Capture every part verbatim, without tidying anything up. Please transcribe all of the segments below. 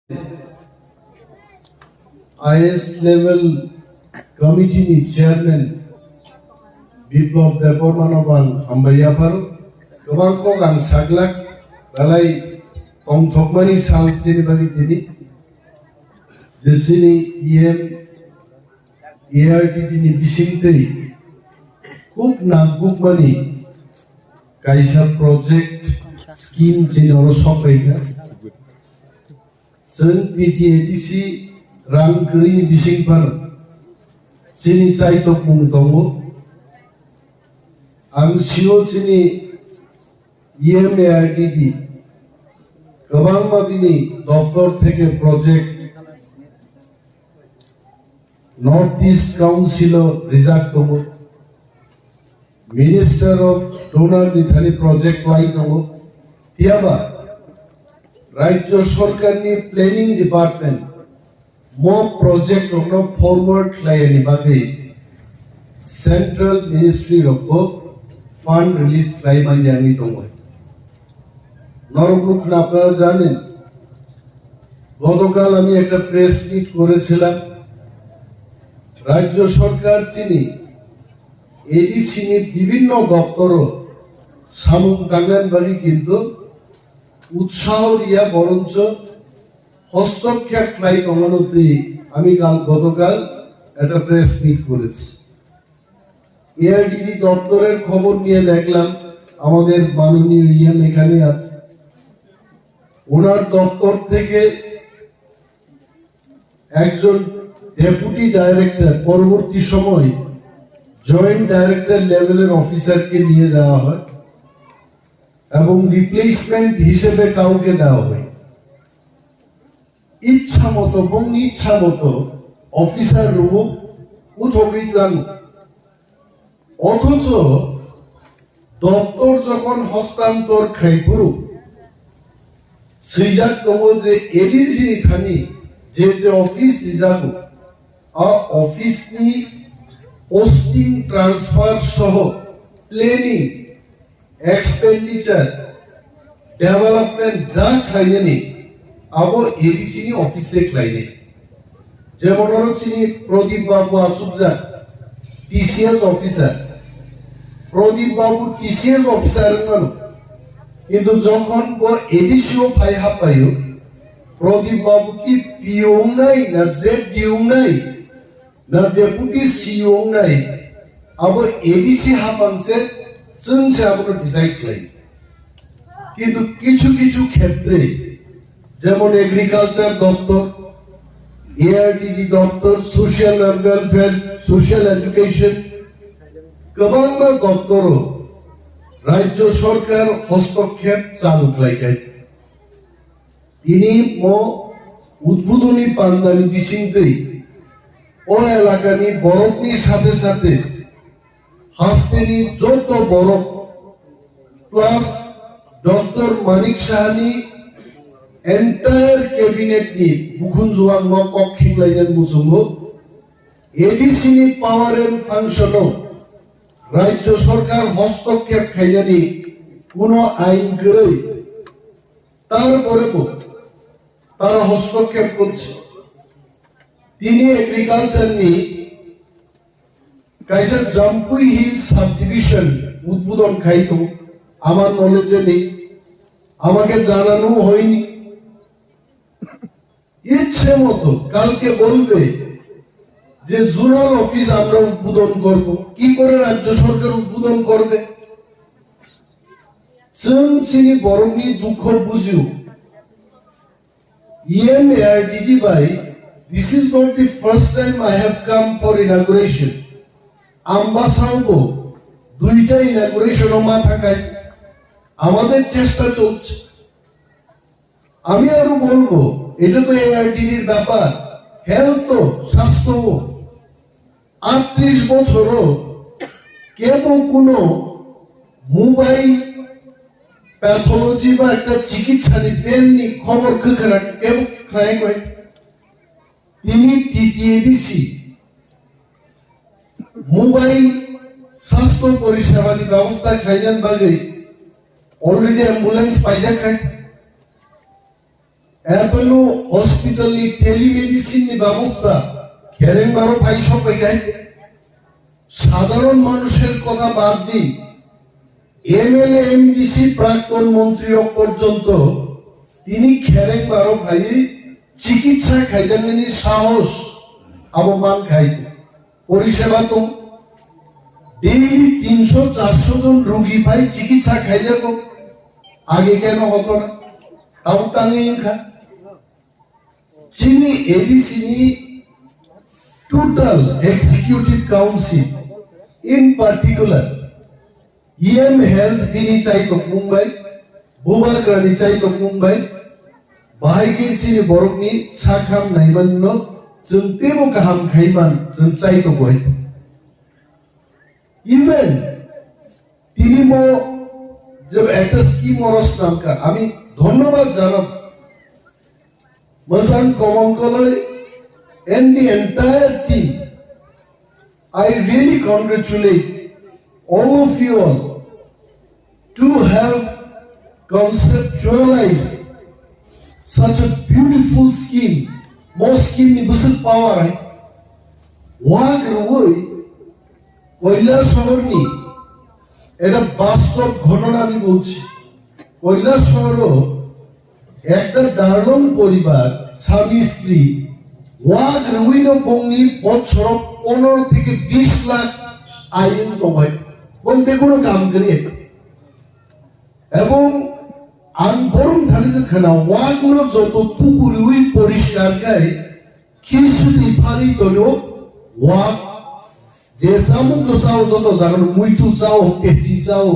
I S level committee ni chairman Biplab Debbarma no bo ang hambai yapharo. Kwbang kok ang saglak, belai tongthokmani sal chini bagwi tini, je chini E M A R D D ni bisingtwi khub nangkukmani kaisa project scheme chini oro sokphaikha. Chwng T T A D C rang kwrwini bising phano chini chaitokmung tongo. Ang sio chini E M A R D D kwbangma bini doptor theke project North East Council o rijak tongo. Minister of Donor ni thani project lai tongo. Phiyaba Rajya Sarkar ni Planning Department mo project rokno forward khlaiyani bagwi Central Ministry rokbo fund release khlai manya wngwi tongo. Norok nukna আপনারা জানেন, গতকাল আমি একটা press meet করেছিলাম। রাজ্য সরকার chini A D C ni বিভিন্ন দপ্তরও samung tangnani bagwi কিন্তু উৎসাহ রিয়া বরঞ্চ হস্তক্ষেপ khlai tongmano twi আমি কাল গতকাল একটা প্রেস মিট করেছি। এআরডিডি দপ্তরের খবর নিয়ে দেখলাম আমাদের মাননীয় ইএম এখানে আছে, ওনার দপ্তর থেকে একজন ডেপুটি ডাইরেক্টর, পরবর্তী সময় জয়েন্ট ডাইরেক্টর লেভেলের অফিসারকে নিয়ে যাওয়া হয় এবং রিপ্লেসমেন্ট হিসেবে কাউকে দেওয়া হয়। ইচ্ছা মতো, এবং ইচ্ছা মতো অফিসার রুমো উঠোকেই tlang. অথচ দপ্তর যখন হস্তান্তর খাইপুরু, সুইজাক tongo je ADC ni thani je je office rijago, a office ni posting transfer soho planning, expenditure, development ja khlainani abo ADC ni office se khlainai. Jemon oro chini Pradip Babu achukjak, T C S officer. Pradip Babu T C S officer wngmano. Kintu jokhon bo ADC o phai happaio, Pradip Babu ki P O wngnai na Z D O wngnai, na deputy C E O wngnai, abo ADC haphang se, chwng se abono decide khlai. Kintu kichu kichu khetre, jemon agriculture doptor, ARDD দপ্তর, social welfare, social education, kwbangma doptoro rajya sarkar hostokkhep chalu khlai khai. Tini mo udbudoni pandani bisingtwi o elakani borokni sathe sathe hasteni joto borok plus Doctor Manik Sahani entire cabinet ni bukhunjuangno kok khiklainani muchungo. ADC ni power and function o rajya sarkar hostokkhep khainani kuno ain kwrwi. তারপরে তারা হস্তক্ষেপ করছে। Tini agriculture ni kaisa Jampui Hills subdivision udbodon khai tongo, আমার knowledge e nei, আমাকে জানানো হয়নি। ইচ্ছে মতো কালকে বলবে যে জোনাল অফিস আমরা উদ্বোধন করব। কি করে রাজ্য সরকার উদ্বোধন করবে? Chwng chini borokni dukho bujio. E M A R D D bai, this is not the first time I have come for inauguration. Ambasao bo দুইটা inauguration o ma thangai. আমাদের চেষ্টা চলছে। আমি আরো বলবো, এটা তো এআরডিডির ব্যাপার, হেলথ তো, স্বাস্থ্য। আটত্রিশ বছরও কেউ কোনো মোবাইল প্যাথোলজি বা একটা চিকিৎসা নিবেন নি খবর খোঁজা রাখে, কেউ ট্রাই করে। Tini টিটিএডিসি মোবাইল স্বাস্থ্য পরিষেবানি ব্যবস্থা খাইলেন বাজে, অলরেডি অ্যাম্বুলেন্স পাইয়া খায়। Apollo Hospital ni telemedicine ni ব্যবস্থা khereng baro phai sok pai khai. সাধারণ মানুষের কথা বাদ দিন, এমএলএ, এমডিসি, প্রাক্তন মন্ত্রী রক পর্যন্ত তিনি khereng baro phai চিকিৎসা খাইজাংনি সাহস abo man khai. পরিষেবা তো ডেইলি তিনশো চারশো জন রোগী পাই চিকিৎসা খাইলে তো আগে কেন হতো না? তাও তাঙ্গি ইনখা চিনি এডিসি নি total executive council in particular EM health bini chaitok mungbai, bubagrani chaitok mungbai, bahai khe chini borokni sakham naimanno chwng teibo kaham khaiman chwng chaitok bai. Even tini mo je ekta scheme oro swnamkha, ami dhonnobad janab Mwchang Komon Koloi and the entire team. I really congratulate all of you all to have conceptualized such a beautiful scheme. Mo scheme ni bwswk power hai. Wak rwui Koilasahar ni, eta bastov ghotona ami bolchi. Koilasahar o ekta darlong poribar, swami stri, wak rwui no bongni bochoro pondro theke bish lakh aing tongo. Bong te kono kam kari ek. Ebong ang borom thani se khana wak no joto tukuriui poriskar khai, khisi twi phari tongo wak. Je samung to sao joto jaga no muitu sao, pechi sao.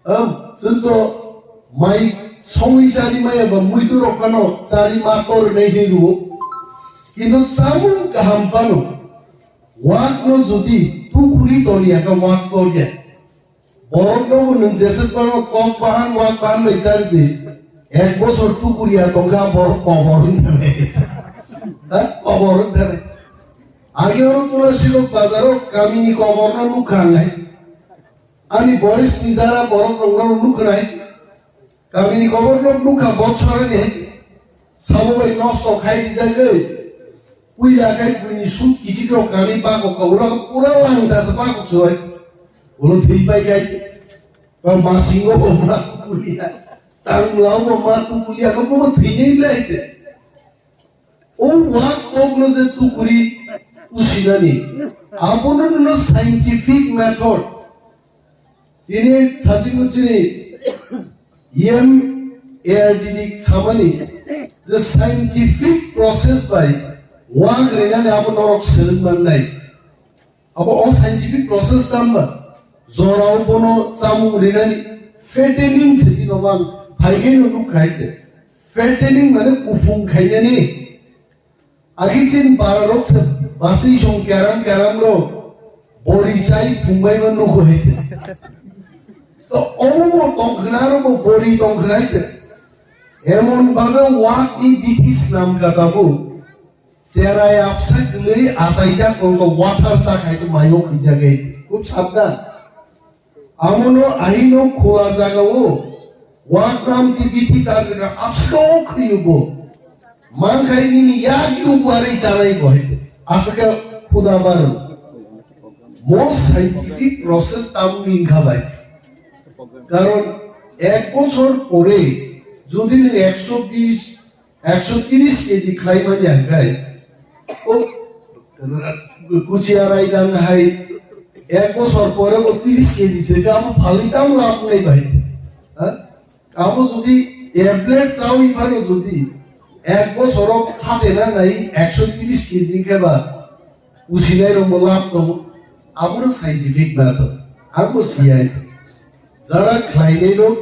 Am, chwng to mai songwi chari maya ba muitu rok phano chari ma tor nei hinwi ruo. Kintu samung kaham phano wak no jodi tukuri toniya ka wak torya. Borok no bo nwng jeswk phano kok bahan wak bahan bai chari di. Ek bosor tukuri ya tongkha borok kobor wng thani. Ha? Kobor wng thani. Agi oro tula sirok bazaro kamini kobor no nukha ang hai. Ani boris ni jara borok rok no nukha nai. Kamini kobor no nukha bochorani hai. Sabo bai nosto khai rijagwi. Puila khai buini suk kichik rok kani bako ka ura pura langda sa bako choi. Ulo thwi pai kai. Ba masingo bo ma kulia. Tang lao bo ma kulia ko bo thwi nei lai che. O wak kok no je tukuri usinani. Abono no scientific method. Tini thajingo chini E M A R D D samani je scientific process bai wak rinani abo norok seleng mannai. Abo o scientific process tamba jorao bono chamung rinani fattening se dino bang phaigeno nuk khai se. Fattening mane kuphung khainani. Agi chin bara rok se basi song keram keram ro bori chai phungbai ma nugo hete. To omo tongkhna ro bo bori tongkhna hete. Emon bhabe wak ni bithi snam kata bo. Cherai apsa kwlwi achaijak tongkha wathar sak hai to mayo khwijak hai. Khub sabdan. Amono ahino khula jagao wak nam ti bithi tar rwkha apsa o khwiyo bo. Mankhai nini yak yung wari chanai bo hai. Aswkhe khuda baru. Most scientific process tam wngkha bai. Karon ek bochor pore jodi nwng ekso bish, ekso tiris keji khlai manya hwnkhe, o kuchia raidang hai ek bochor pore bo tiris keji se khe abo phalwi tamo lab wngnai bai? Ha? Abo jodi tablet chawi phano jodi ek bochoro phatena nai ekso tiris keji khe ba usinai rokbo lab tongo. Abono scientific method. Ang bo siyai. Jara khlainai rok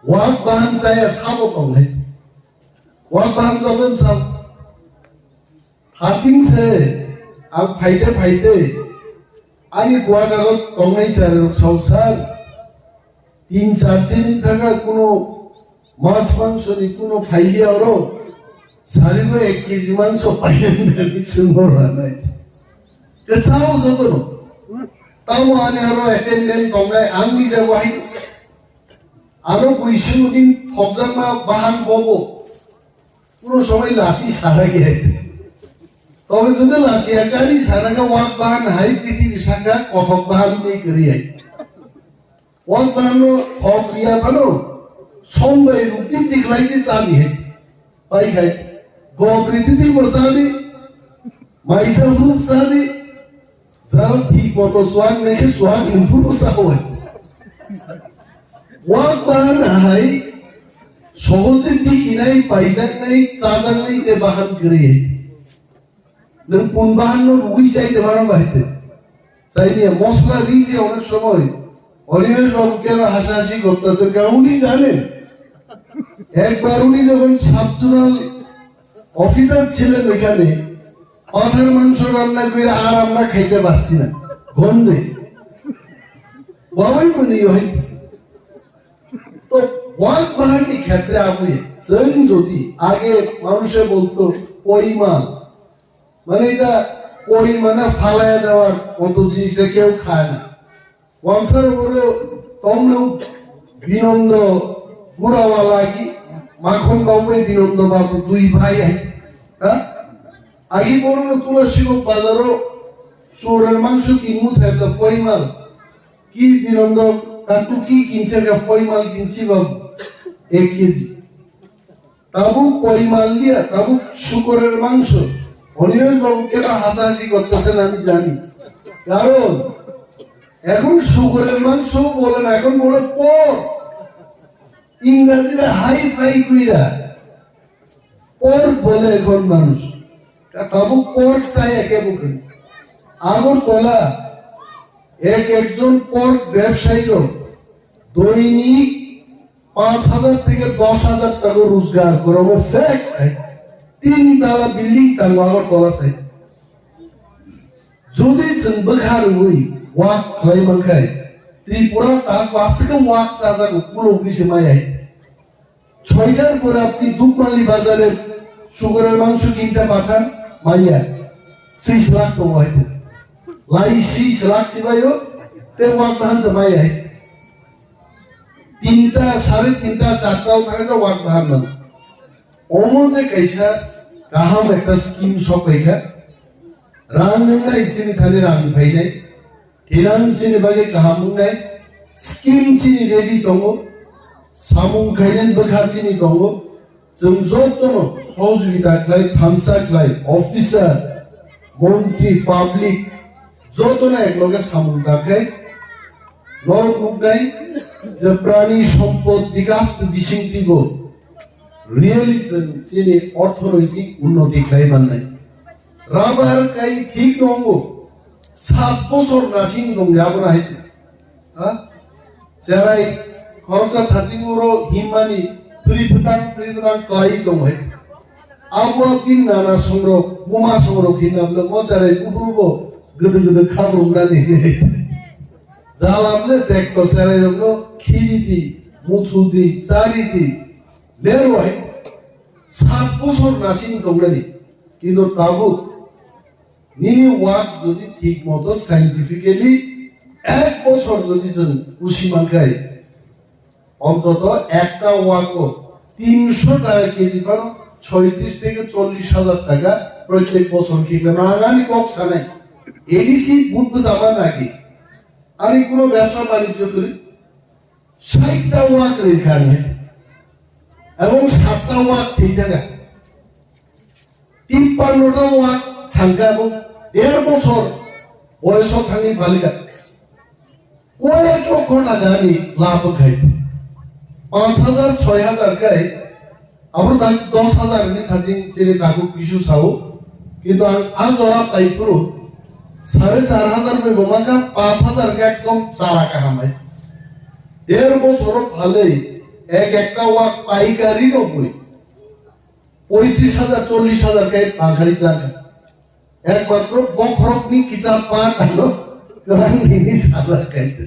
wak bahan chaya sabo tongnai. Wak bahan jabon sao. Thaching se ang phaite phaite ani quarter o tongnai chari rok sao sir. Tin char din thaka kuno mas mangso ni kuno phailiya oro sarigo ek keji mangso painani swngo ranai. Ke sao jotono. Tamo ani aro attendant tongnai ang nija wahai. Ano buisu din thokjakma bahan bobo. Kuno somoi lachi sana khe. Tobe jodi lachi akari sana khe wak bahan hai piti bisaka kothok bahan tei kwrwi hai. Wak bahan no thok riya phano sombai rukti tiklai di chani hai. Pai khai. Gobri titi bo chani. Maisa rup chani. Jara thik moto swak nai khe swak hinphuru sa hoi. Wak bahan hai sohoje bikinai, paijaknai, chajaknai te bahan kwrwi. Nwng kun bahan no rugwi chai te mano bahai te. Chai niya mosla ri se onek somoi. Orimesh babu keno hashahashi korta to kya uni jane? Ekbar uni jokhon sub zonal officer chilen oikhane, পাঠার মাংস রান্না করে আর আমরা খাইতে পারছি না, গন্ধে। Babai mani yohai. To wak bahan ni khetre abui, chwng jodi age manushe bolto poimal, মানে এটা পরিমাণে ফালাইয়া দেওয়ার মতো জিনিসটা কেউ খায় না। Wansar boro tongno Binondo Gurawala ki Makhon babu bai Binondo babu dui bhai hai. Ha? Agi boro no Tulasigong bazaro sugorer mangso kinmu sai bla poimal. Ki Binondo kaku ki kinchar ka poimal kinchi babu ek keji. Tabuk poimal dia, tabuk শুকরের মাংস। অনিমেষ বাবু কেন হাসাহাসি করতেছেন আমি জানি, কারণ এখন শুকরের মাংস বলে না, এখন বলে পর। ইংরেজিরা হাই ফাই কইরা পর বলে এখন মানুষ। তা tabuk পর চাই একে বুকে। আগরতলা এক একজন পর ব্যবসায়ীরও দৈনিক পাঁচ হাজার থেকে দশ হাজার টাকা রোজগার করে, আমার ফ্যাক্ট। তিন তালা বিল্ডিং তার আগরতলা সাইড। যদি চিন বেকার হই, ওয়াক খাই মানখাই, ত্রিপুরা তার পাঁচ থেকে ওয়াক চাজা কুলো উগিসে মাই আই। ছয়টার পরে আপনি দুধমালি বাজারে শুকরের মাংস কিনতে পাঠান, মাইয়া ত্রিশ লাখ টাকা হয়তো। লাই ত্রিশ লাখ সিবাইও, তে ওয়াক ধান সে মাইয়া। তিনটা, সাড়ে তিনটা, চারটাও থাকে যে ওয়াক ধান মানে। Omo je kaisa kaham ekta scheme sok paikha, rang nwngnai chini thani rang phainai, thwilang chini bagwi kaham wngnai, scheme chini ready tongo, samung khainani bwkha chini tongo, chwng jotono sohojogita khlai, thansa khlai, officer, montri, public, jotono ekloge samung ta khai norok nuknai je prani sompod bikas bisingtwibo really chwng chini orthonoitik unnoti khlai mannai. Rabar kai thik tongo, sat bosor nasing tongya abono hai. Ha? Cherai khoroksa thaching oro himmani phri phwtang phri phwtang klai tong hai. Abo bini nana songrok, buma songrok hinna bwle mo cherai buphuru bo gede gede khabrumnani hinwi. Jala bwle dekto cherai rokno khiri di, muthu di, chari di, lerwai. Sat bosor nasing tongnani. Kintu tabuk nini wak jodi thik moto scientifically ek bosor jodi chwng kusi mankhai, ontoto ekta wako tinsho taka keji phano choitris theke chollish hajar taka protek bosor kikle manani kok sanai. A D C but bwsama naki. Ani kuno byabsa banijjo kwrwi. Saitha wak rinkhani. Ebong satta wak thwi thaka. Tippanno ta wak thangkha ebong der bosor boyoso thangwi phalikha. Koyek lokho taka ni lab khai. Panch hajar, choi hajar khai. Abo tak dos hajar ni thaching chini takhuk kisu sao. Kintu ang a jora pai phuru sare char hajar bai bo mangkha, panch hajar khe ekdom chara kaham hai. Der bosoro phalwi ek ekta wak paikari no bui. Poitris hajar, chollish hajar khe paikari jaka. Ekmatro bokhorokni kisa part ano kwrang nini sajak kaisa.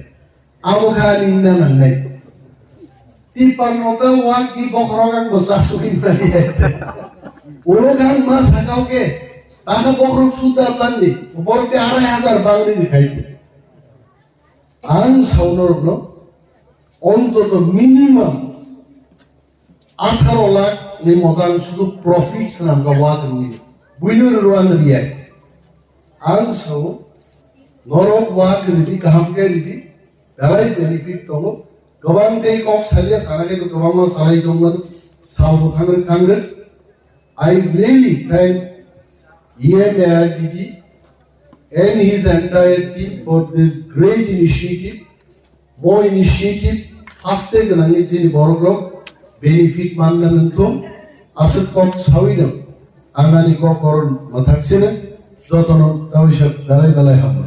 Abo kha ani wngna nangnai. Tippanno ta wak di bokhorok ang bo chasugwi mani hai. Oro khe ang ma sakao khe, ta khe bokhorok sudda tanni, borok khe arai hajar bangni ni khai. Ang saono rokno ontoto minimum atharo lakh Ni motan sudu profit swnam ka wa kani. Buino ruan riyai. Ang sao norok wa kani di kaham ke di. Dalai benefit tongo. Gobang tei kok salia sana ke gobang ma salai tongo. Sao bo thangre thangre. I really thank E M A R D D and his entire team for this great initiative. Bo initiative haste gwnangwi chini borokrok benefit manna nangthung. Aswk kok sawi no ang ani kok koron mwthaksino jotono tawi sak dalai dalai ham.